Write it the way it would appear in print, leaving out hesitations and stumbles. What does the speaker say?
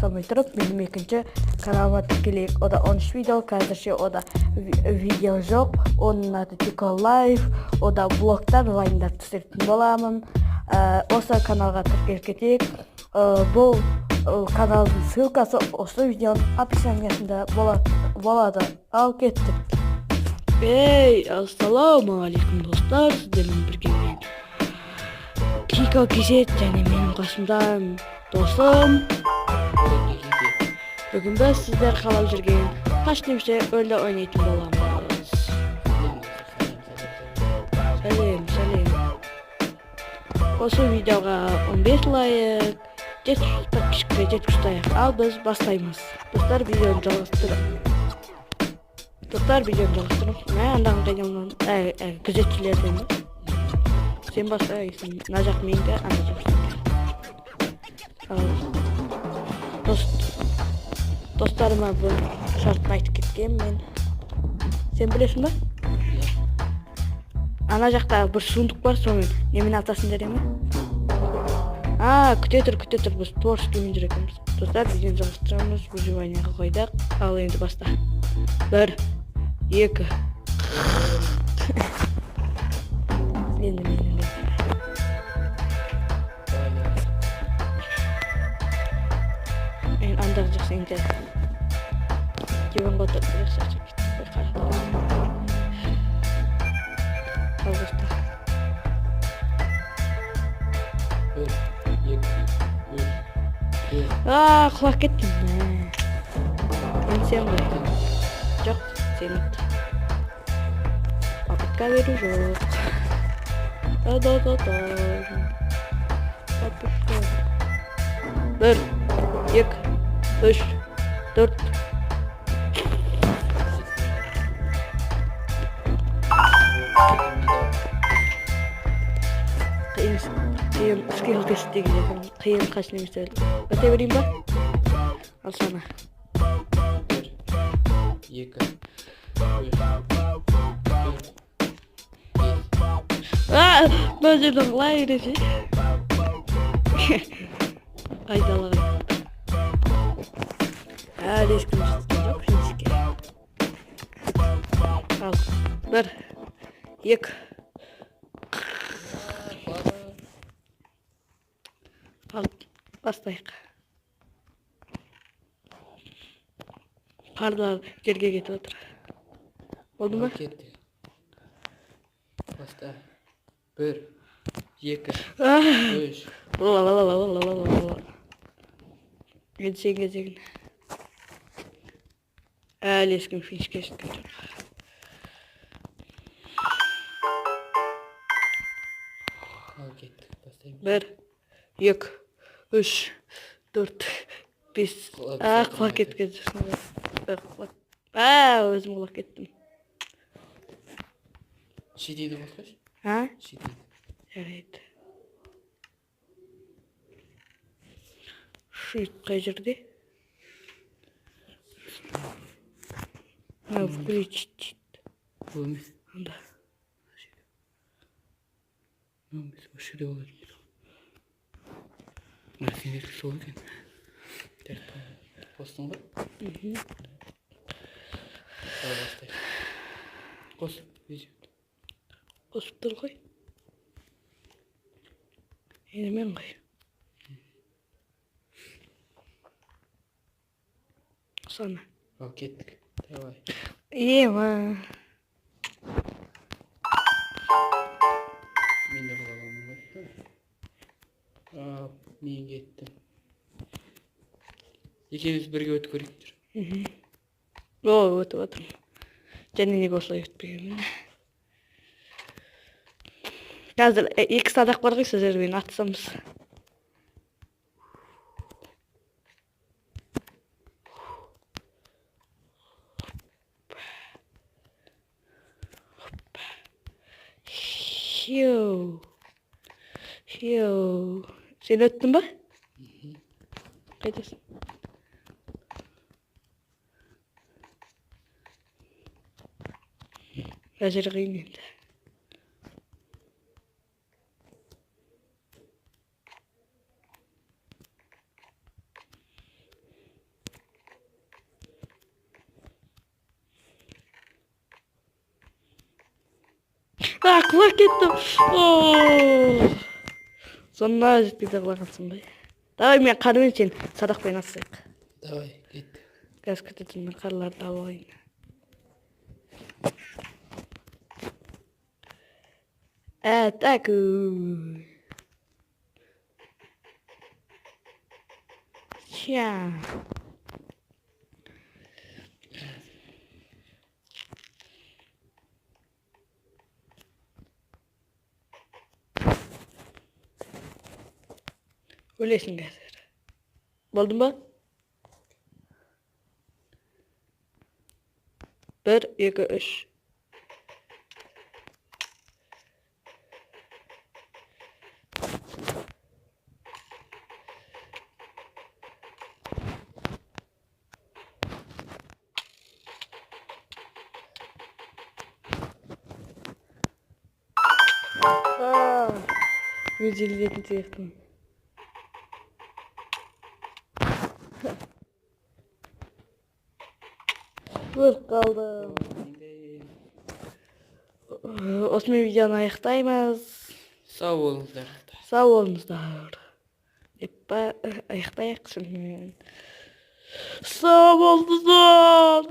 Бастамай тұрып, менің екінші каналыма тіркелейік. Ода 13 видео, қазірше ода видео жоқ. Оның аты Тико Лайф. Ода блогтар, вайндар түсіретін боламын. Осы каналға тіркеліп кетейік. Бұл каналдың ссылкасы осы видеоның описаниясында болады. Ал кеттік. Ей, ассалаумағалейкум, достар, сіздермен бірге мен Кико KZ және менің қасымда досым. Бүгін біз сіздер қалап жүрген қаш немесе өлі ойнайтын боламыз. Сәлем, сәлем. Осы видеоға 15 лайк, 700 подписчикке жеткізіп. Ал біз бастаймыз. Достар, видеоны жалғастырып. Достар, видеоны жалғастырып. Мә, андағын қайдан, әй, күзетшілерден ба? Сен бастайсың. Мына жақ менікі, ана жақ сенікі. Ал достарыма бұл шартын айтып кеткенмін мен. Сен білесің ба? Ана жақта бір сундук бар, сонымен немен атасыңдар еме? А, күте тұр, күте тұр, біз творчествомен жүр екенбіз. Достар, видеоны жалғастырамыз, выживаниеға қойдық. Ал енді баста. Бір, екі. Енді менің. Мен андағы жақ сенікі. Диванға отырып жақсы кетті. Ал баста. 1, 2, 3, 4. А, құлап кеттім. Мә. Енді сен ғой. Жоқ, сен өт. Попытка беру жоқ. Да да да да. Попытка. Бір, екі, үш, төрт. Қиын, қиын скилл тест деген екен. Қиын қаш немесе өлі. Өте берейін ба? Ал сана. 1, 2, 3, 4, 5. А, мына жерден құлай бересің. Айдалаға. Әлі ешкім жеткен жоқ финишке. Ал, бір, екі. Ал, бастайық. Қарлар жерге кетіп отыр. Болды ма? Кеттік. Баста. 1, 2, А, 3. ла-ла-ла-ла-ла-ла-ла-ла. Енді сен кезегің. Әлі ешкім финишке жеткен жоқ. Ал кеттік. Бастаймыз. Бір, екі, үш, төрт, бес. Құлап А, кеткен құлап ғой. кеткен жоқсың ғой. Құлап. А, өзім құлап кеттім. Шетейді қосқойшы. А? Шетейді. Жарайды. Шит қай жерде? А, включить. Бұл емес. Анда. Мынау емес. Осы жерде болады. Мына сендердікі сол екен. Қостың ғой? Давай бастайық. Қос. Видео. Қосып тұр ғой. Енді мен ғой. Сана. Ал кеттік. Давай. Ема. Мен де құлағанмын ғой. А, мен кеттім. Екеуміз бірге өтіп көрейік тұр. О, өтіп жатырмын. Және неге осылай өтпегенмін? Қазір екі садақ бар ғой, сол жермен атысамыз. Хиу. Хиу. Сен өттің ба? Қайдасың? Мына жер қиын енді. А, құлап кеттім. О! Соңына жетпей де құлағансың ғой. Давай, мен қармен, сен садақпен атысайық. Давай, кеттік. Қазір, күте тұр, мен қарларды алып алайын. Так. Ща. Өлесің қазір. Болдың ба? Бір, екі, үш. А, мен желдетін сияқтымын. Өліп қалдым. Енді Осымен видеоны аяқтаймыз. Сау болыңыздар. Сау болыңыздар. Деп па аяқтайық шынымен. Сау болыңыздар.